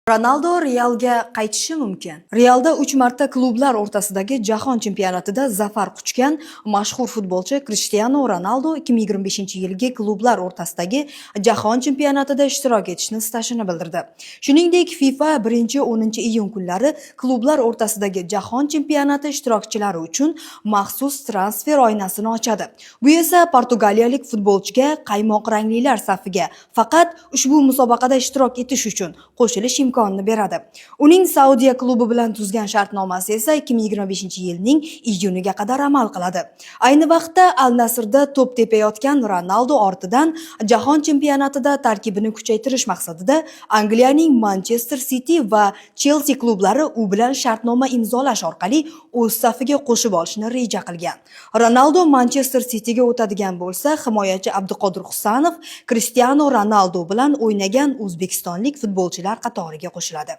Ronaldo Realga qaytishi mumkin. Realda 3 marta klublar o'rtasidagi jahon chempionatida zafar quchgan mashhur futbolchi Cristiano Ronaldo 2025-yilgi klublar o'rtasidagi jahon chempionatida ishtirok etishni istashini bildirdi. Shuningdek, FIFA 1-10-iyun kunlari klublar o'rtasidagi jahon chempionati ishtirokchilari uchun maxsus transfer oynasini ochadi. Bu esa portugaliyalik futbolchiga qaymoq ranglilar safiga faqat ushbu musobaqada ishtirok etish uchun qo'shilish imkonini beradi. Uning Saudiya klubi bilan tuzgan shartnomasi esa 2025-yilning iyuniga qadar amal qiladi. Ayni vaqtda Al Nasrda to'p tepayotgan Ronaldo ortidan jahon chempionatida tarkibini kuchaytirish maqsadida Angliyaning Manchester City va Chelsea klublari u bilan shartnoma imzolash orqali o'z safiga qo'shib olishni reja qilgan. Ronaldo Manchester Cityga o'tadigan bo'lsa, himoyachi Abduqodir Husanov Cristiano Ronaldo bilan o'ynagan o'zbekistonlik futbolchilar qatoriga qo'shiladi.